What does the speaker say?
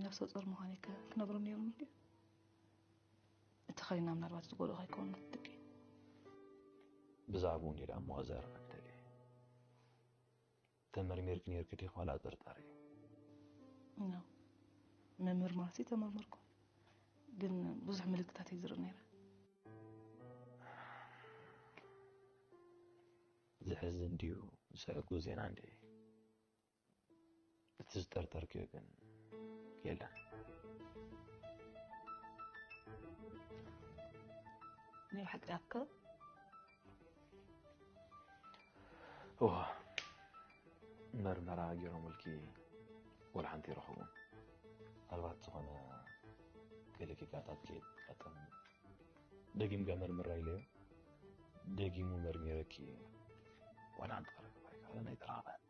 ነፍሰ ጾር ምዃነይ ከ ክነግሮም ነይሮም ድዩ? እቲ ኸይና ምናልባት ዝጎድኦ ከይከውን ደቂ ብዛዕባኡ እንዲዳ እሞ ዘረባ ደልየ ተመርሚርክ ነይርክ ዲኽ ዋላ ጥርጣር እዩ? ነው። ምምርማርሲ ተመርመርኩ፣ ግን ብዙሕ ምልክታት እዩ ዝርኢ ነይረ። ዝሕዝን ድዩ ዝሕጉ ዜና እንደ እቲ ዝጠርጠርክዮ ግን የለን። ናይ ብሓቂ ኣካ እዋ መርመራ ገይሮምልኪ ወላ ሓንቲ ይረኸቡ። ምናልባት ዝኾነ ገለ ጌጋታት ከየጋጠም ደጊምካ መርምራ ኢለዮ። ደጊሙ መርሚረኪ ዋላ ሓንቲ ክረክባ ኣይክእልን ኣይተራኸበን።